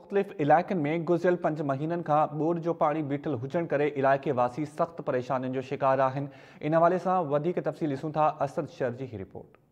مختلف علائقن ۾ گذريل 5 مهينن کان ٻوڏ جو پاڻي بيٺل هجڻ ڪري علائقي واسي سخت پريشانين جو شڪار آهن. ان حوالي سان وڌيڪ تفصيل ڏسون ٿا اسد شر جي هي رپورٽ.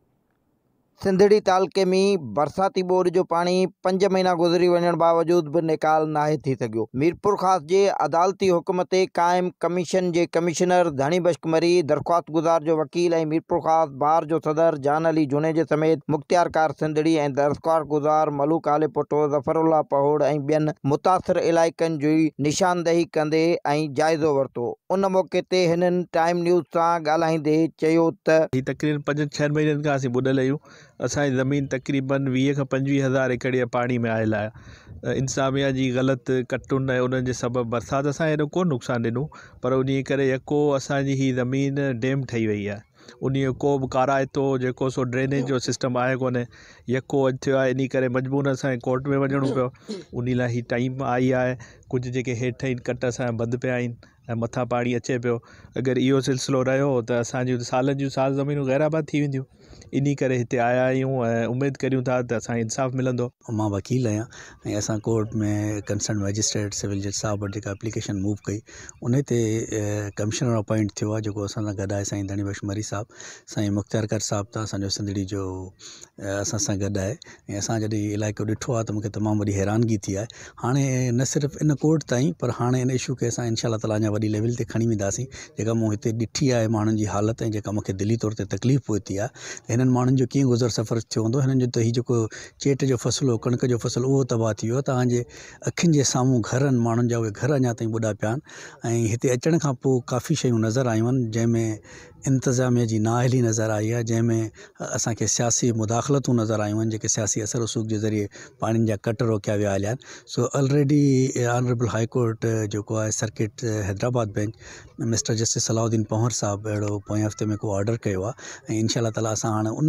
سنڌڙي تعلقي ۾ برساتي ٻوڏ جو پاڻي 5 مهينا گذري وڃڻ باوجود به نيڪال ناهي ٿي سگهيو. ميرپورخاص جي عدالتي حڪم تي قائم ڪميشن جي ڪمشنر ڌڻي بخش مري، درخواستگذار جو وڪيل ۽ ميرپورخاص بار جو صدر جان علي جوڻيجي سميت مختيارڪار سنڌڙي ۽ درخواستگذار ملوڪ هاليپوٽو، ظفر الله پهوڙ ۽ ٻين متاثر علائقن جي نشاندهي ڪندي ۽ جائزو ورتو. ان موقعي تي هنن ٽائيم نيوز سان ڳالهائيندي چيو ته. هي تقريبن پنجن ڇهن مهينن کان اسين ٻڏل آهيون. اسان جي زمين تقريبن 20 کان 25 هزار ايڪڙ جي پاڻي ۾ آيل آهي. انتظاميا جي غلط ڪٽن ۽ انهن جي سبب برسات اسان کي ايڏو ڪونه نقصان ڏنو پر انهي ڪري يڪو اسان جي هي زمين ڊيم ٺهي وئي آهي. انهي جو ڪو به ڪارائتو جيڪو سو ڊرينيج جو سسٽم آهي ڪونهي يڪو اڄ ٿيو آهي انهي ڪري مجبور اسان کي ڪورٽ ۾ وڃڻو پيو انهي لاء هي ٽائيم آئي آهي ڪجهه جيڪي هيٺ آهن ڪٽ اسان جا بند پيا آهن ۽ مٿان پاڻي اچي پيو اگر اهو سلسلو رهيو ته اسان جون سالن جون سال زمينون غير آباد ٿي وينديون انهي ڪري هتي آيا آهيون ۽ اميد ڪريون ٿا ته اسان کي انصاف ملندو. مان وڪيل آهيان ۽ اسان ڪورٽ ۾ ڪنسرن مئجسٽريٽ سول جج صاحب وٽ جيڪا اپليڪيشن موو ڪئي انهي تي ڪمشنر اپائنٽ ٿيو آهي جيڪو اسان سان گڏ آهي سائين ڌڻي بخش مري صاحب سائين مختيارڪار صاحب ته اسان جو سنڌڙي جو اسان سان گڏ آهي ۽ اسان جڏهن هي علائقو ڏٺو آهي ته مونکي تمام وڏي حيرانگي ٿي آهي هاڻي نه صرف ان ڪورٽ تائين پر هاڻي ان اشو کي اسان انشاء الله تعالٰي اڃا وڏي ليول تي کڻي وينداسين جيڪا مون هتي ڏٺي آهي ماڻهن جي حالت ۽ جيڪا مونکي دلي طور تي تڪليف پهتي آهي ته هنن ماڻهن جو ڪيئن گذر سفر ٿيو هوندو هنن جو ته هي جيڪو چيٽ جو فصل هو ڪڻڪ جو فصل اهو تباهه ٿي ويو توهان جي اکين جي سامهون گهر آهن ماڻهن جا اهي گهر اڃا تائين ٻڏا پيا آهن ۽ هتي اچڻ کان پوء ڪافي شيون نظر آيون آهن جنهن ۾ انتظاميه جي نااهلي نظر آئي آهي جنهن ۾ اسان کي سياسي مداخلتون نظر آيون آهن جيڪي سياسي اثر رسوخ جي ذريعي پاڻين جا ڪٽ روڪيا ويا هليا آهن سو الريڊي آنريبل هائي ڪورٽ جيڪو آهي circuit Hyderabad bench mister justice Salahuddin Panhwar صاحب اهڙو پوئين هفتي ۾ ڪو آرڊر ڪيو آهي ۽ انشاء الله تعالٰي اسان هاڻي ان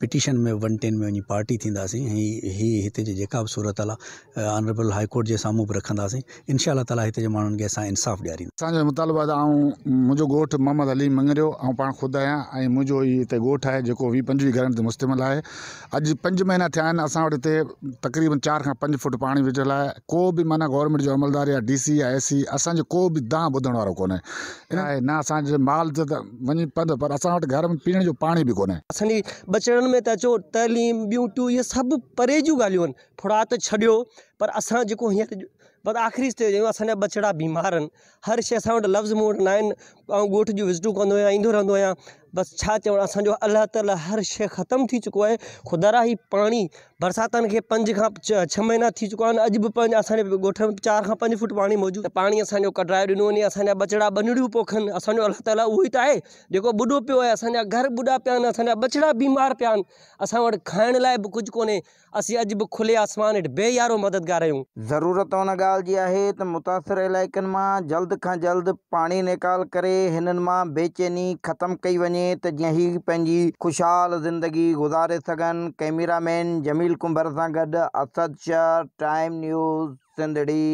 پٽيشن ۾ ون ٽين ۾ وڃي پارٽي ٿينداسين ۽ هي هتي جي جيڪا به صورتحال آهي آنريبل هائي ڪورٽ جي سامهون به رکنداسين انشاء الله تعالٰي هتي جي ماڻهن کي اسان انصاف ڏيارينداسين. اسان جو مطالبو آهي ته آئون منهنجو ڳوٺ محمد حليم مڱريو آئون پاڻ خود آهيان ۽ منهنجو هي هتي ڳوٺ آهي جيڪو 20 25 گهرن تي مشتمل آهي اڄ 5 مهينا ٿيا آهن اسان وٽ هتي تقريبن 4 کان 5 فوٽ پاڻي ويٺل آهي ڪو به معنيٰ گورنمينٽ جو عملدار يا ڊي سي يا اي سي اسان جو ڪو به دانهن ٻڌڻ وارو ڪونهي نه اسان جي مال تي ته وڃي پوندو پر اسان وٽ گهر ۾ پيئڻ جو پاڻي به ڪونهي. اسان جي ٻچڙن ۾ ته اچو تعليم ٻيون ٽيون اهي سڀ پري جون ڳالهيون آهن ڦڙا ته ڇڏيو پر اسان جيڪو هينئر بس آخري اسٽيج آهيون اسان جا ٻچڙا بيمار آهن هر شيء اسان وٽ لفظ مون وٽ نه آهن آئون ڳوٺ جون وزٽون ڪندو آهيان ايندو رهندو آهيان بس ڇا چوڻ اسان جو الله تعاليٰ هر شيء ختم ٿي چڪو آهي خدا را هي پاڻي برساتن کي 5 کان 6 مهينا ٿي چڪا آهن اڄ به پنج اسان جي ڳوٺ ۾ 4 کان 5 فوٽ پاڻي موجود آهي پاڻي اسان جو ڪڍرائي ڏنو وڃي اسان جا ٻچڙا ٻنڙيون پوکن اسان جو الله تعاليٰ اهو ئي ته آهي جيڪو ٻڏو پيو آهي اسان جا گهر ٻڏا پيا آهن اسان جا ٻچڙا بيمار پيا آهن اسان وٽ کائڻ لاء به ڪجهه ڪونهي اسين اڄ به کلي آسمان هيٺ بي يارو مددگار آهيون. ضرورت ان ڳالهه جي آهي ته متاثر علائقن مان جلد کان جلد پاڻي نيڪال ڪري هنن مان بيچيني ختم ڪئي وڃي ته جيئن هي پنهنجي خوشحال زندگي گذاري سگهن، ڪئميرا مين جميل ڪنڀر سان گڏ اسد شر، ٽائيم نيوز، سنڌڙي.